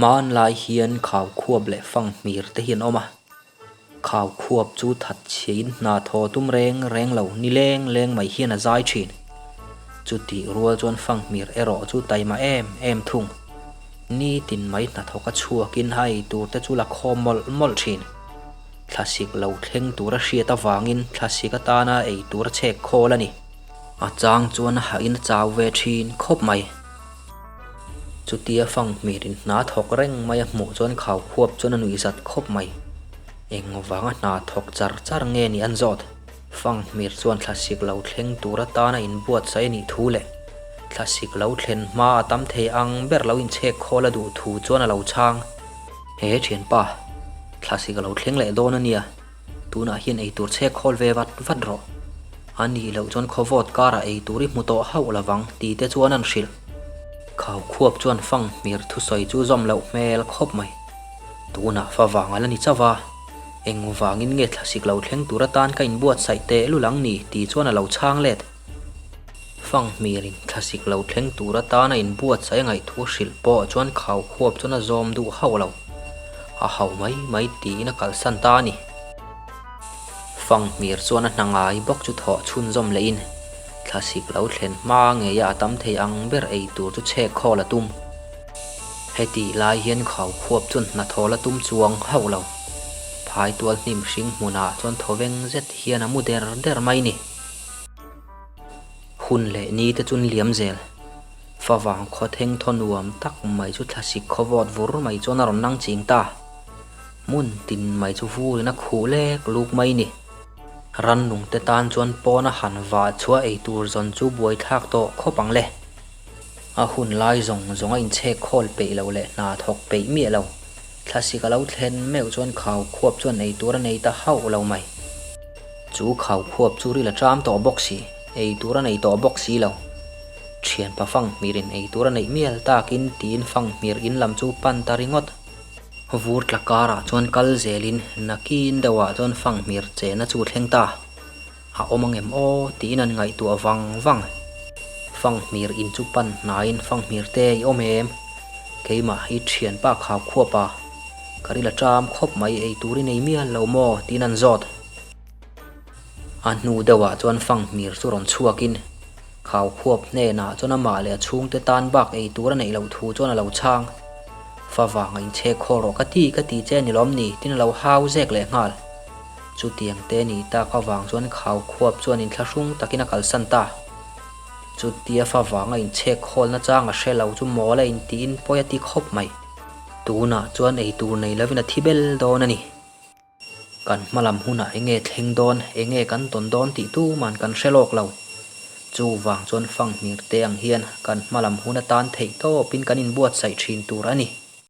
Hmanlai hian Khaukhuap leh Fanghmir te hi an awm a. Khaukhuap chu thatchhiain hna thaw tum reng reng lo ni leng leng mai hian a zai thin. Chutih rual chuan Fanghmir erawh chu taima em em thung. Nitin mai hnathawk a chhuakin a ei tur te chu la khawm mawlh mawlh thin. Thlasik lo thleng tur a hriat avangin thlasik atana ei tur a chhek khawl a ni. A chang chuan a hahin a chau ve thin khawp mai. Chutia Fanghmirin hna thawk reng mai a hmuh chuan Khaukhuap chuan a nuih zat khawp mai. Eng vanga hna thawk char char nge ni an zawt? Fanghmir chuan thlasik lo thleng tur atana inbuatsaih a nih thu leh thlasik lo thlen hma a tam thei ang ber lo inchhek khawl a duh thu chuan a lo chhang. He thianpa, thlasik a lo thleng leh dawn a nia. Tunah hian eitur chhek khawl ve vat vat rawh. A nih loh chuan khawvawt karah eitur i hmu tawh hauh lovang ti te chuan an hrilh. Khaukhuap chuan Fanghmir thusawi chu zawm loh hmel khawp mai. Tunah fa vang a la ni chauh a, engvangin nge thlasik lo thleng tur atan ka inbuatsaih teh lul ang ni ti chuan a lo chhang let. Fanghmirin thlasik lo thleng tur atana inbuatsaih a ngaihthu hrilh pawh chuan Khaukhuap chuan a zawm duh hauh lo. A hau mai mai tiin a kalsan ta a ni. Fanghmir chuan a hna ngai bawk chu thawh chhunzawm lehin thlasik lo thlen hma ngeia a tam thei ang ber ei tur chu chhek khawl a tum. Hetih lai hian Khaukhuap chuan hnathawh la tum chuang hauh lo. Phaitual hnim hring hmunah chuan thawveng zet hian a mu der der mai ni. Hun leh ni te chuan liam zel. Favang khaw theng thaw nuam tak mai chu thlasik khaw vawt vur mai chuan a rawn nang ching ta. Hmun tin mai chu vurin a khuh lek luk mai ni. Rannung te tan chuan pawna han vah chhuah ei tur zawn chu buaithlak tawh khawp ang le. A hun lai zawng zawng a inchhek khawl peih lo leh hna thawk peih miah lo. Thlasik a lo thlen meuh chuan khau khuap chuan ei tur a nei ta hauh lo mai. Chu khau khuap chu ril a ṭam tawh bawk si, ei tur a nei tawh bawk si lo. Ṭhianpa Fanghmirin ei tur a neih mial takin tiin Fanghmir in lam chu pan ta ringawt. Vur tla karah chuan kal zelin nakin deuhah chuan Fanghmir chena chu thleng ta. A awm ang em aw tiin an ngaihtuah vang vang. Fanghmir in chu pan hnaiin Fanghmir te i awm em? Keimah i ṭhianpa khau khuap a, ka ril a ṭam khawp mai ei tur i nei mial lo maw tiin an zawt. A hnu deuhah chuan Fanghmir chu rawn chhuakin khau khuap hnenah chuan amah leh a chhungte tan bak ei tur a neih loh thu chuan a lo chhang. Favang a inchhek khaw rawh ka ti ka ti che ni lawm ni tiin a lo hau zek leh nghal. Chutiang te ni tak avang chuan khau khuap chuan inthlahrung takin a kalsan ta. Chutia fa vanga inchhek khawlna chang a hre lo chu mawl a intiin pawi a ti khawp mai. Tunah chuan ei tur nei lovin a thi bel dawn a ni. Kan hmalam hunah enge thleng dawn, enge kan tawn dawn tih tuman kan hre lawk lo. Chuvang chuan fanghmir te ang hian kan hmalam hun atan theih tawpin kan inbuatsaih thin tur a ni.